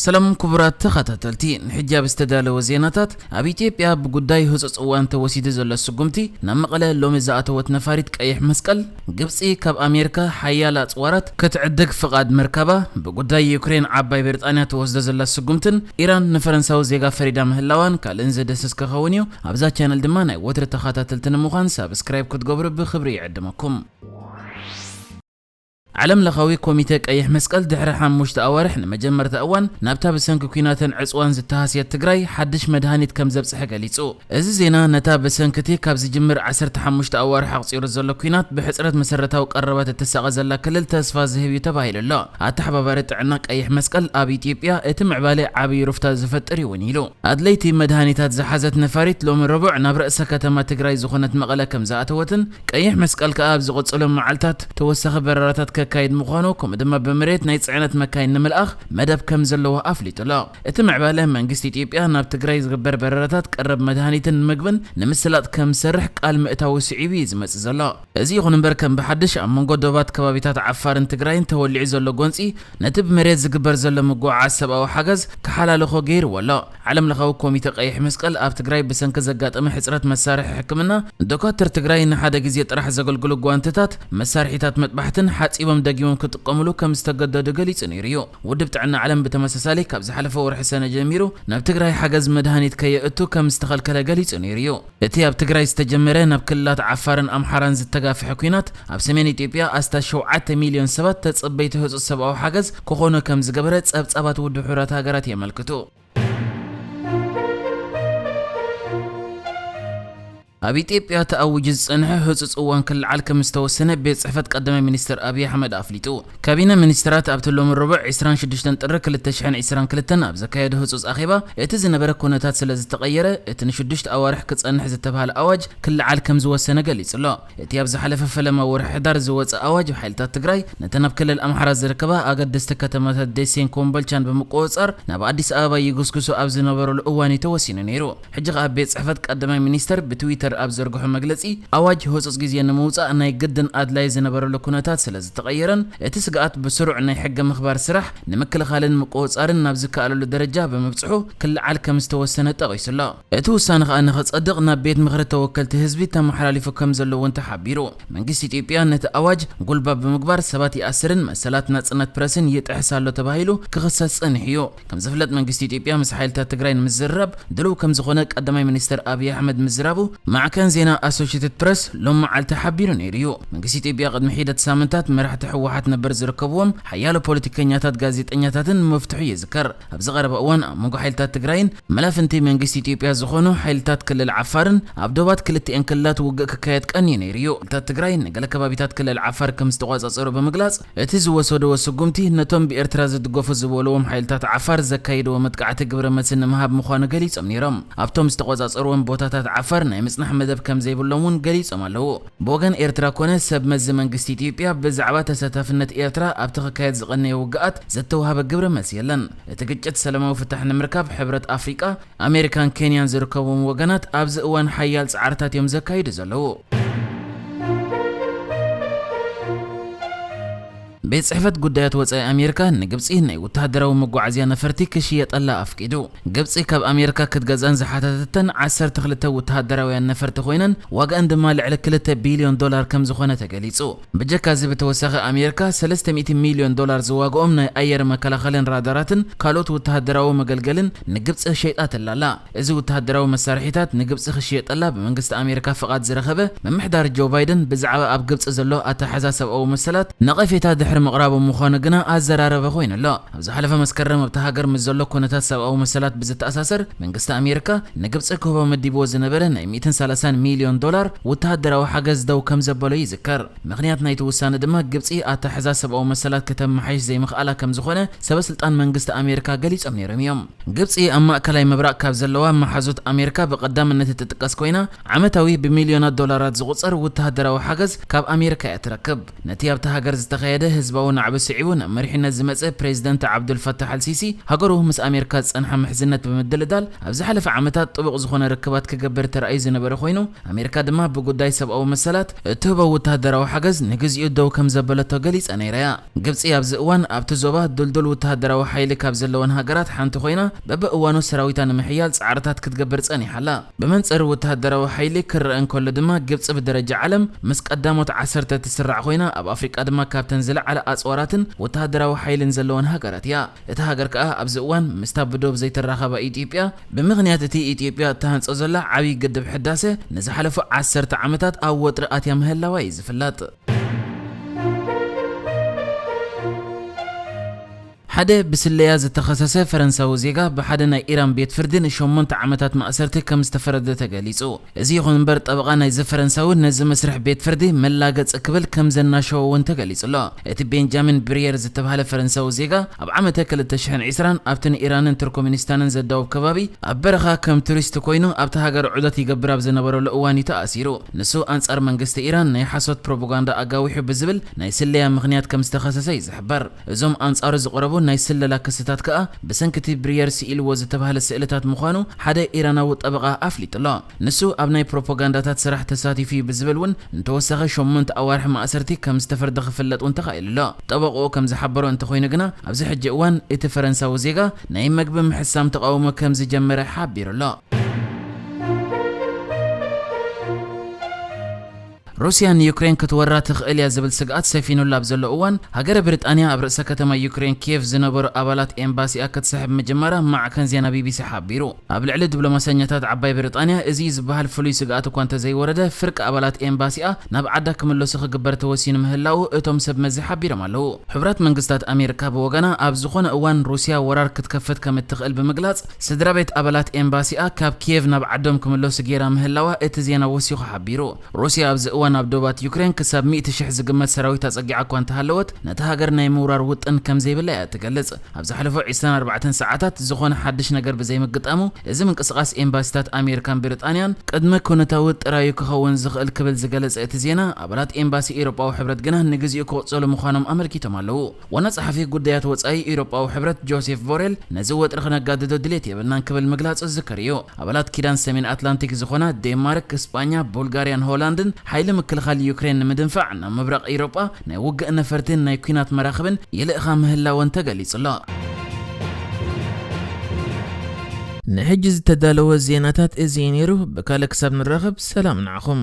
ሰላም ክቡራት ተኸታተልቲ፣ ንሕጂ ኣብ ዝተዳለወ ዜናታት፣ ኣብ ኢትዮጵያ ብጉዳይ ህጹጽ እዋን ተወሲዱ ዘሎ ስጉምቲ፣ ናብ መቐለ ሎሚ ዝኣተወት ነፋሪት ቀይሕ መስቀል፣ ግብጺ ካብ ኣሜሪካ ሓያል ኣጽዋራት ክትዕድግ ፍቓድ ምርካባ፣ ብጉዳይ ዩክሬን ዓባይ ብሪጣንያ ትወስዶ ዘላ ስጉምትን፣ ኢራን ንፈረንሳዊ ዜጋ ፈሪዳ ምህላዋን ካልእን ዝድህስስ ክኸውን እዩ። ኣብዛ ቻነል ድማ ናይ ወትሪ ተኸታተልቲ ንምዃን ሳብስክራይብ ክትገብሩ ብኽብሪ ይዕድመኩም። ዓለም ለኻዊ ኮሚተ ቀይሕ መስቀል ድሕሪ ሓሙሽተ ኣዋርሕ ንመጀመርታ እዋን ናብታ ብሰንኪ ኲናትን ዕጽዋን ዝተሃስየት ትግራይ ሓድሽ መድሃኒት ከም ዘብጽሐ ገሊጹ። እዚ ዜና ነታ ብሰንኪ እቲ ካብ ዝጅምር ዓሰርተ ሓሙሽተ ኣዋርሕ ኣቑጺሩ ዘሎ ኲናት ብሕጽረት መሰረታዊ ቀረባት እትሳቐ ዘላ ክልል ተስፋ ዝህብ እዩ ተባሂሉ ኣሎ። ኣተሓባባሪ ጥዕና ቀይሕ መስቀል ኣብ ኢትዮጵያ እቲ ምዕባለ ዓብዪ ሩፍታ ዝፈጥር እዩ እውን ኢሉ። ኣድለይቲ መድሃኒታት ዝሓዘት ነፋሪት ሎሚ ረቡዕ ናብ ርእሰ ከተማ ትግራይ ዝኾነት መቐለ ከም ዝኣተወትን ቀይሕ መስቀል ከኣ ኣብ ዝቕጽሎም መዓልታት ተወሳኺ በረራታት ከካይድ ምዃኑ፣ ከምኡ ድማ ብመሬት ናይ ጽዕነት መካይን ንምልኣኽ መደብ ከም ዘለዎ ኣፍሊጡ ኣሎ። እቲ ምዕባለ መንግስቲ ኢትዮጵያ ናብ ትግራይ ዝግበር በረራታት ቀረብ መድሃኒትን ምግብን ንምስላጥ ከም ዝሰርሕ ቃል ምእታዉ ስዒቡ እዩ ዝመጽእ ዘሎ። እዚ ይኹን እምበር ከም ብሓድሽ ኣብ መንጎ ዶባት ከባቢታት ዓፋርን ትግራይን ተወሊዑ ዘሎ ጎንጺ ነቲ ብመሬት ዝግበር ዘሎ ምጉዕዓዝ ሰብኣዊ ሓገዝ ክሓላልኾ ገይርዎ ኣሎ። ዓለም ለኻዊ ኮሚተ ቀይሕ መስቀል ኣብ ትግራይ ብሰንኪ ዘጋጠመ ሕጽረት መሳርሒ ሕክምና፣ ዶካትር ትግራይ ንሓደ ግዜ ጥራሕ ዘገልግሉ ጓንትታት፣ መሳርሒታት መጥባሕትን ሓጺቦም ደጊሞም ክጥቀሙሉ ከም ዝተገደዱ ገሊጹ ነይሩ እዩ። ውድብ ጥዕና ዓለም ብተመሳሳሊ ካብ ዝሓለፈ ወርሒ ሰነ ጀሚሩ ናብ ትግራይ ሓገዝ መድሃኒት ከየእቱ ከም ዝተኸልከለ ገሊጹ ነይሩ እዩ። እቲ ኣብ ትግራይ ዝተጀመረ ናብ ክልላት ዓፋርን ኣምሓራን ዝተጋፍሐ ኲናት ኣብ ሰሜን ኢትዮጵያ ኣስታት ሸውዓተ ሚልዮን ሰባት ተጸበይቲ ህጹጽ ሰብኣዊ ሓገዝ ክኾኑ ከም ዝገበረ ጸብጻባት ውድብ ሕቡራት ሃገራት የመልክቱ። ኣብ ኢትዮጵያ ተኣዊጁ ዝጸንሐ ህጹጽ እዋን ክለዓል ከም ዝተወሰነ ቤት ጽሕፈት ቀዳማይ ሚኒስትር ኣብይ ኣሕመድ ኣፍሊጡ። ካቢነ ሚኒስትራት ኣብቲ ሎሚ ረቡዕ ዕስራን ሽዱሽተን ጥሪ ክልተ ሽሕን ዕስራን ክልተን ኣብ ዘካየዶ ህጹጽ ኣኼባ፣ እቲ ዝነበረ ኩነታት ስለ ዝተቐየረ፣ እቲ ንሽዱሽተ ኣዋርሕ ክጸንሕ ዝተባህለ ኣዋጅ ክለዓል ከም ዝወሰነ ገሊጹ ኣሎ። እቲ ኣብ ዝሓለፈ ፈለማ ወርሒ ሕዳር ዝወጸ ኣዋጅ፣ ሓይልታት ትግራይ ነተን ኣብ ክልል ኣምሓራ ዝርከባ ኣገደስቲ ከተማታት ደሴን ኮምቦልቻን ብምቁጽጻር ናብ ኣዲስ ኣበባ ይግስግሱ ኣብ ዝነበረሉ እዋን እዩ ተወሲኑ ነይሩ። ሕጂ ከኣ ቤት ጽሕፈት ቀዳማይ ሚኒስተር ብትዊተር ኣብ ዘርግሖ መግለጺ፣ ኣዋጅ ህጹጽ ግዜ ንምውጻእ ናይ ግድን ኣድላይ ዝነበረሉ ኩነታት ስለ ዝተቐየረን፣ እቲ ስግኣት ብስሩዕ ናይ ሕጊ ምኽባር ስራሕ ንምክልኻልን ምቁጽጻርን ናብ ዝከኣለሉ ደረጃ ብምብጽሑ ክለዓል ከም ዝተወሰነ ጠቒሱ ኣሎ። እቲ ውሳነ ከኣ ንኽጸድቕ ናብ ቤት ምኽሪ ተወከልቲ ህዝቢ ተመሓላሊፉ ከም ዘሎ እውን ተሓቢሩ። መንግስቲ ኢትዮጵያ ነቲ ኣዋጅ ጉልባብ ብምግባር ሰባት ይኣስርን መሰላት ናጽነት ፕረስን ይጥሕስ ኣሎ ተባሂሉ ክኽሰስ ጸኒሑ እዩ። ከም ዝፍለጥ መንግስቲ ኢትዮጵያ ምስ ሓይልታት ትግራይ ንምዝርራብ ድሉው ከም ዝኾነ ቀዳማይ ሚኒስትር ኣብይ ኣሕመድ ምዝራቡ ማዕከን ዜና ኣሶሽየትድ ፕረስ ሎም መዓልቲ ሓቢሩ ነይሩ እዩ። መንግስቲ ኢትዮጵያ ቅድሚ ሒደት ሳምንታት መራሕቲ ህወሓት ነበር ዝርከብዎም ሓያሎ ፖለቲከኛታት ጋዜጠኛታትን መፍትሑ ይዝከር። ኣብዚ ቀረባ እዋን ኣብ መንጎ ሓይልታት ትግራይን መላፍንቲ መንግስቲ ኢትዮጵያ ዝኾኑ ሓይልታት ክልል ዓፋርን ኣብ ዶባት ክልቲኤን ክልላት ውግእ ክካየድ ቀንዩ ነይሩ እዩ። ሓይልታት ትግራይ ንገለ ከባቢታት ክልል ዓፋር ከም ዝተቋጻጸሩ ብምግላጽ፣ እቲ ዝወሰድዎ ስጉምቲ ነቶም ብኤርትራ ዝድገፉ ዝበልዎም ሓይልታት ዓፋር ዘካይድዎ መጥቃዕቲ ግብረ መልሲ ንምሃብ ምዃኑ ገሊጾም ነይሮም። ኣብቶም ዝተቆጻጸርዎም ቦታታት ዓፋር ናይ ምጽናሕ መደብ ከም ዘይብሎም እውን ገሊጾም ኣለዉ። ብወገን ኤርትራ ኮነ ሰብ መዚ መንግስቲ ኢትዮጵያ ብዛዕባ ተሳታፍነት ኤርትራ ኣብቲ ክካየድ ዝቐነየ ውግኣት ዘተዋህበ ግብረ መልሲ የለን። እቲ ግጭት ሰላማዊ ፍታሕ ንምርካብ ሕብረት ኣፍሪቃ፣ ኣሜሪካን ኬንያን ዝርከብዎም ወገናት ኣብዚ እዋን ሓያል ጻዕርታት እዮም ዘካይዱ ዘለዉ። ቤት ጽሕፈት ጉዳያት ወጻኢ ኣሜሪካ ንግብጺ ናይ ወተሃደራዊ መጓዓዝያ ነፈርቲ ክሽየጠላ ኣፍቂዱ። ግብጺ ካብ ኣሜሪካ ክትገዝኣን ዝሓተተተን ዓሰርተ ክልተ ወተሃደራውያን ነፈርቲ ኮይነን ዋጋኣን ድማ ልዕሊ ክልተ ቢልዮን ዶላር ከም ዝኾነ ተገሊጹ። ብጀካ እዚ ብተወሳኺ ኣሜሪካ ሰለስተ ሚእቲ ሚልዮን ዶላር ዝዋግኦም ናይ ኣየር መከላኸልን ራዳራትን ካልኦት ወተሃደራዊ መገልገልን ንግብጺ ሸይጣትላ ኣላ። እዚ ወተሃደራዊ መሳርሒታት ንግብጺ ክሽየጠላ ብመንግስቲ ኣሜሪካ ፍቓድ ዝረኸበ ምምሕዳር ጆ ባይደን ብዛዕባ ኣብ ግብጺ ዘሎ ኣተሓሕዛ ሰብኣዊ መሰላት ነቐፌታ ድሕሪ ምቕራቡ ምዃኑ ግና ኣዘራረበ ኮይኑ ኣሎ። ኣብ ዝሓለፈ መስከረም ኣብታ ሃገር ምስ ዘሎ ኩነታት ሰብኣዊ መሰላት ብዝተኣሳሰር መንግስቲ ኣሜሪካ ንግብጺ ክህቦ መዲብዎ ዝነበረ ናይ ሚእትን ሰላሳን ሚልዮን ዶላር ወተሃደራዊ ሓገዝ ደው ከም ዘበሎ ይዝከር። ምኽንያት ናይቲ ውሳነ ድማ ግብጺ ኣተሓሕዛ ሰብኣዊ መሰላት ከተመሓይሽ ዘይምኽኣላ ከም ዝኾነ ሰበ ስልጣን መንግስቲ ኣሜሪካ ገሊጾም ነይሮም እዮም። ግብጺ ኣብ ማእከላይ ምብራቕ ካብ ዘለዋ መሓዙት ኣሜሪካ ብቐዳምነት እትጥቀስ ኮይና፣ ዓመታዊ ብሚልዮናት ዶላራት ዝቑጸር ወተሃደራዊ ሓገዝ ካብ ኣሜሪካ እያ ትረክብ። ነቲ ኣብታ ሃገር ዝተኻየደ ህዝባዊ ናዕቢ ስዒቡ ናብ መሪሕነት ዝመጸ ፕሬዚደንት ዓብዱል ፈታሕ ኣልሲሲ፣ ሃገሩ ምስ ኣሜሪካ ዝጸንሓ ምሕዝነት ብምድልዳል ኣብ ዝሓለፈ ዓመታት ጥቡቕ ዝኾነ ርክባት ክገብር ተራእዩ ዝነበረ ኮይኑ፣ ኣሜሪካ ድማ ብጉዳይ ሰብኣዊ መሰላት እትህቦ ወተሃደራዊ ሓገዝ ንግዚኡ ደው ከም ዘበለቶ ገሊጻ ነይራ እያ። ግብጺ ኣብዚ እዋን ኣብቲ ዞባ ድልዱል ወተሃደራዊ ሓይሊ ካብ ዘለወን ሃገራት ሓንቲ ኮይና፣ በብእዋኑ ሰራዊታ ንምሕያል ጻዕርታት ክትገብር ጸኒሓ ኣላ። ብመንጽር ወተሃደራዊ ሓይሊ ክረአ እንከሎ ድማ፣ ግብጺ ብደረጃ ዓለም ምስ ቀዳሞት ዓሰርተ ትስራዕ ኮይና፣ ኣብ ኣፍሪቃ ድማ ካብተን ዝለዓለ ኣጽዋራትን ወተሃደራዊ ሓይልን ዘለወን ሃገራት እያ። እታ ሃገር ከኣ ኣብዚ እዋን ምስታ ብዶብ ዘይተራኸባ ኢትዮጵያ፣ ብምኽንያት እቲ ኢትዮጵያ እትሃንጾ ዘላ ዓብዪ ግድብ ሕዳሰ፣ ንዝሓለፉ ዓሰርተ ዓመታት ኣብ ወጥሪ ኣትያ ምህላዋ እዩ ዝፍለጥ። ሓደ ብስለያ ዝተኸሰሰ ፈረንሳዊ ዜጋ ብሓደ ናይ ኢራን ቤት ፍርዲ ንሸሞንተ ዓመታት ማእሰርቲ ከም ዝተፈረደ ተገሊጹ። እዚ ይኹን እምበር፣ ጠበቓ ናይዚ ፈረንሳዊ ነዚ መስርሕ ቤት ፍርዲ መላገጺ ክብል ከም ዘናሸወ እውን ተገሊጹ ኣሎ። እቲ ቤንጃሚን ብሪየር ዝተባህለ ፈረንሳዊ ዜጋ፣ ኣብ ዓመተ ክልተ ሽሕን ዕስራን ኣብቲ ንኢራንን ቱርክሜኒስታንን ዘዳውብ ከባቢ ኣብ በረኻ ከም ቱሪስት ኮይኑ ኣብቲ ሃገር ዑደት ይገብር ኣብ ዝነበረሉ እዋን እዩ ተኣሲሩ። ንሱ ኣንጻር መንግስቲ ኢራን ናይ ሓሶት ፕሮፓጋንዳ ኣጋዊሑ ብዝብል ናይ ስለያ ምኽንያት ከም ዝተኸሰሰ እዩ ዝሕበር። እዞም ኣንጻሩ ዝቐረቡ ናይ ስለላ ክስታት ከኣ ብሰንኪ እቲ ብሪየር ስኢልዎ ዝተባህለ ስእልታት ምዃኑ ሓደ ኢራናዊ ጠበቓ ኣፍሊጡ ኣሎ። ንሱ ኣብ ናይ ፕሮፓጋንዳታት ስራሕ ተሳቲፉ እዩ ብዝብል እውን ንተወሳኺ ሸሞንተ ኣዋርሒ ማእሰርቲ ከም ዝተፈርደ ክፍለጥ እውን ተኻኢሉ ኣሎ። ጠበቕኡ ከም ዝሓበሮ እንተኾይኑ ግና፣ ኣብዚ ሕጂ እዋን እቲ ፈረንሳዊ ዜጋ ናይ መግቢ ምሕሳም ተቓውሞ ከም ዝጀመረ ሓቢሩ ኣሎ። ሩስያ ንዩክሬን ክትወራ ትኽእል እያ ዝብል ስግኣት ሰፊኑላ ኣብ ዘሎ እዋን፣ ሃገረ ብሪጣንያ ኣብ ርእሰ ከተማ ዩክሬን ኪየቭ ዝነበሩ ኣባላት ኤምባሲኣ ክትስሕብ ምጅማራ ማዕከን ዜና ቢቢሲ ሓቢሩ። ኣብ ልዕሊ ዲፕሎማሰኛታት ዓባይ ብሪጣንያ እዚ እዩ ዝበሃል ፍሉይ ስግኣት እኳ እንተዘይወረደ፣ ፍርቂ ኣባላት ኤምባሲኣ ናብ ዓዳ ክምለሱ ክግበር ተወሲኑ ምህላዉ እቶም ሰብ መዚ ሓቢሮም ኣለዉ። ሕቡራት መንግስታት ኣሜሪካ ብወገና፣ ኣብ ዝኾነ እዋን ሩስያ ወራር ክትከፍት ከም እትኽእል ብምግላጽ፣ ስድራ ቤት ኣባላት ኤምባሲኣ ካብ ኪየቭ ናብ ዓዶም ክምለሱ ገይራ ምህላዋ እቲ ዜና ወሲኹ ሓቢሩ። ሩስያ ኣብዚ እዋን ኣብ ዶባት ዩክሬን ክሳብ ሚእቲ ሽሕ ዝግመት ሰራዊት ኣጸጊዓ እኳ እንተሃለወት፣ ነታ ሃገር ናይ ምውራር ውጥን ከም ዘይብላ እያ እትገልጽ። ኣብ ዝሓለፉ ዕስራን ኣርባዕተን ሰዓታት ዝኾነ ሓድሽ ነገር ብዘይምግጣሙ፣ እዚ ምንቅስቓስ ኤምባሲታት ኣሜሪካን ብሪጣንያን ቅድመ ኩነታዊ ጥራዩ ክኸውን ዝኽእል ክብል ዝገለጸ እቲ ዜና፣ ኣባላት ኤምባሲ ኤውሮጳዊ ሕብረት ግና ንግዚኡ ክቕጸሉ ምዃኖም ኣመልኪቶም ኣለዉ። ዋና ጸሓፊ ጉዳያት ወጻኢ ኤውሮጳዊ ሕብረት ጆሴፍ ቦሬል፣ ነዚ ወጥሪ ክነጋድዶ ድሌት የብልናን ክብል ምግላጹ ዝዝከር እዩ። ኣባላት ኪዳን ሰሜን ኣትላንቲክ ዝኾና ዴንማርክ፣ ስጳኛ፣ ቡልጋርያን ሆላንድን ሓይሊ ምክልኻል ዩክሬን ንምድንፋዕ ናብ ምብራቕ ኤውሮጳ ናይ ውግእ ነፈርትን ናይ ኲናት መራኽብን ይልእኻ ምህላወን ተገሊጹ ኣሎ። ንሕጂ ዝተዳለወ ዜናታት እዚ እዩ ነይሩ። ብካልእ ክሳብ ንራኸብ፣ ሰላም ንዓኹም።